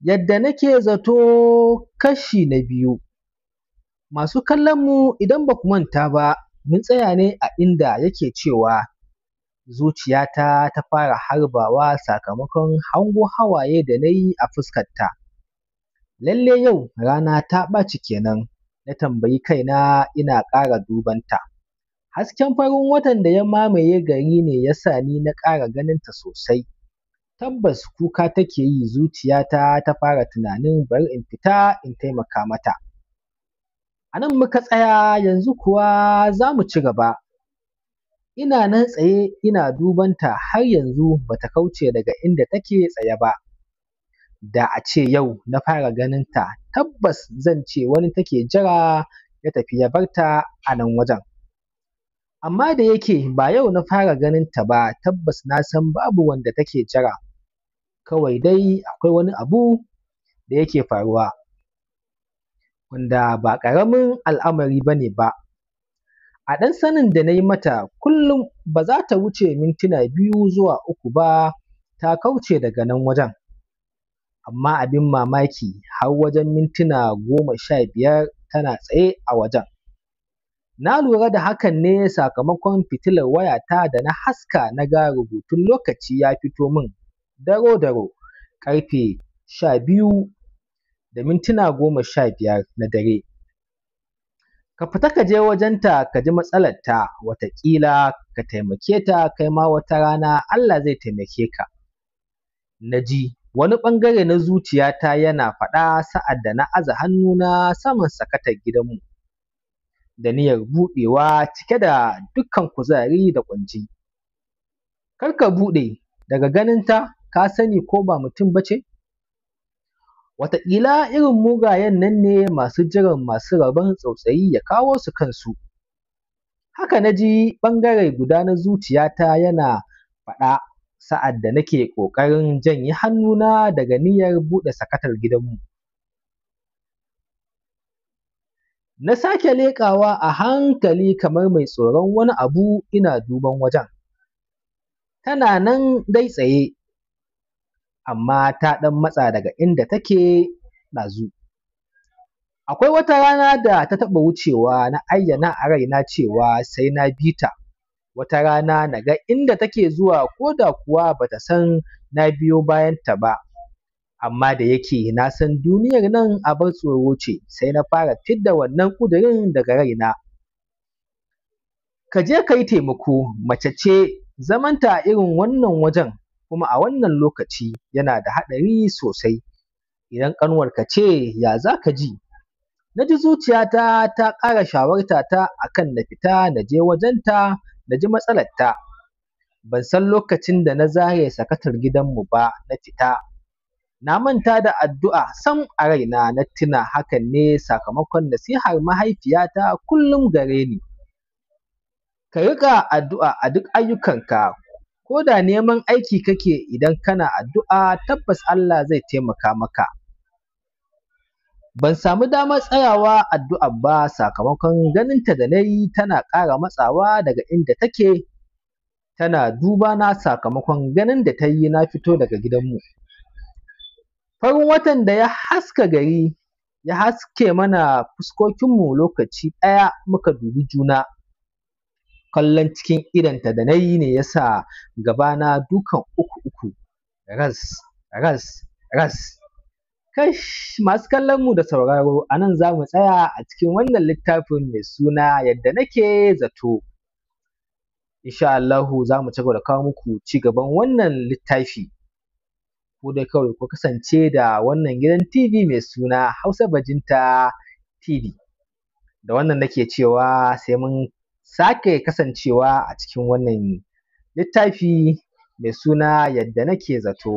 Yadda nake zato kashi na biyu. Masu kallon mu idan ba ku manta ba, mun tsaya ne a inda yake cewa zuciyata ta fara harbawa sakamakon hango hawaye da na yi a fuskarta. Lalle yau rana ta ɓaci kenan, na tambayi kaina ina ƙara dubanta. Hasken farin watan da ya mamaye gari ne ya sa ni na ƙara ganinta sosai. Tabbas kuka take yi, zuciyata ta fara tunanin bari in fita in taimaka mata. A nan muka tsaya, yanzu kuwa za mu ci gaba. Ina nan tsaye ina dubanta, har yanzu bata kauce daga inda take tsaye ba. Da a ce yau na fara ganinta, tabbas zan ce wani take jira ya tafi ya barta a nan wajen. Amma da yake ba yau na fara ganinta ba, tabbas na san babu wanda take jira. Kawai dai akwai wani abu da yake faruwa wanda ba ƙaramin al'amari ba ne ba. A ɗan sanin da na yi mata, kullum ba za ta wuce mintuna 2 zuwa 3 ba ta kauce daga nan wajen. Amma abin mamaki, har wajen mintuna 15 tana tsaye a wajen. Na lura da hakan ne sakamakon fitilar wayata da na haska na ga rubutun lokaci ya fito min daro-daro ƙarfe 12:15 na dare. Ka fita ka je wajenta ka ji matsalarta, wataƙila ka taimake ta, kai ma wata rana Allah zai taimake ka. Na ji wani ɓangare na zuciyata yana faɗa sa'ad da na aza hannuna saman sakatar gidanmu da niyyar buɗewa cike da dukkan kuzari da ƙwanji. Kar ka buɗe, daga ganinta ka sani ko ba mutum ba ce? Wataƙila irin mugayen nan ne masu jiran masu rabon tsautsayi ya kawo su kansu. Haka na ji ɓangare guda na zuciyata yana faɗa sa'ad da nake ƙoƙarin janye hannuna daga niyyar buɗe sakatar gidanmu. Na sake leƙawa a hankali kamar mai tsoron wani abu ina duban wajen. Tana nan dai tsaye, amma ta ɗan matsa daga inda take ɗazu. Akwai wata rana da ta taɓa wucewa na ayyana a raina cewa sai na bi ta. Wata rana na ga inda take zuwa ko da kuwa bata san na biyo bayanta ba. Amma da yake na san duniyar nan abar tsoro ce, sai na fara fidda wannan ƙudurin daga raina. Ka je ka yi taimako, mace ce zamanta a irin wannan wajen kuma a wannan lokaci yana da haɗari sosai. Idan ƙanwarka ce, ya za ka ji? Na ji zuciyata ta ƙara shawarta ta akan na fita na je wajenta na ji matsalarta. Ban san lokacin da na zare sakatar gidanmu ba na fita. Na manta da addu'a sam a raina, na tuna hakan ne sakamakon nasihar mahaifiyata kullum gare ni. Ka riƙa addu'a a duk ayyukanka, ko da neman aiki kake, idan kana addu'a tabbas Allah zai taimaka maka. Ban samu damar tsayawa addu'a ba sakamakon ganinta da na yi tana ƙara matsawa daga inda take, tana duba na sakamakon ganin da ta yi na fito daga gidanmu. Farin watan da ya haska gari ya haske mana fuskokinmu lokaci ɗaya muka dubi juna. Kallon cikin idonta da na yi ne ya sa gabana dukan uku uku, ras, ras, ras. Kash, masu kallon mu da sauraro, a nan za mu tsaya a cikin wannan littafin mai suna Yadda Nake Zato. Insha Allahu za mu ci gaba da kawo muku ci gaban wannan littafi. Ku dai kawai ku kasance da wannan gidan TV mai suna Hausa Bajinta TV. Da wannan nake cewa sai mun sake kasancewa a cikin wannan littafi mai suna Yadda Nake Zato.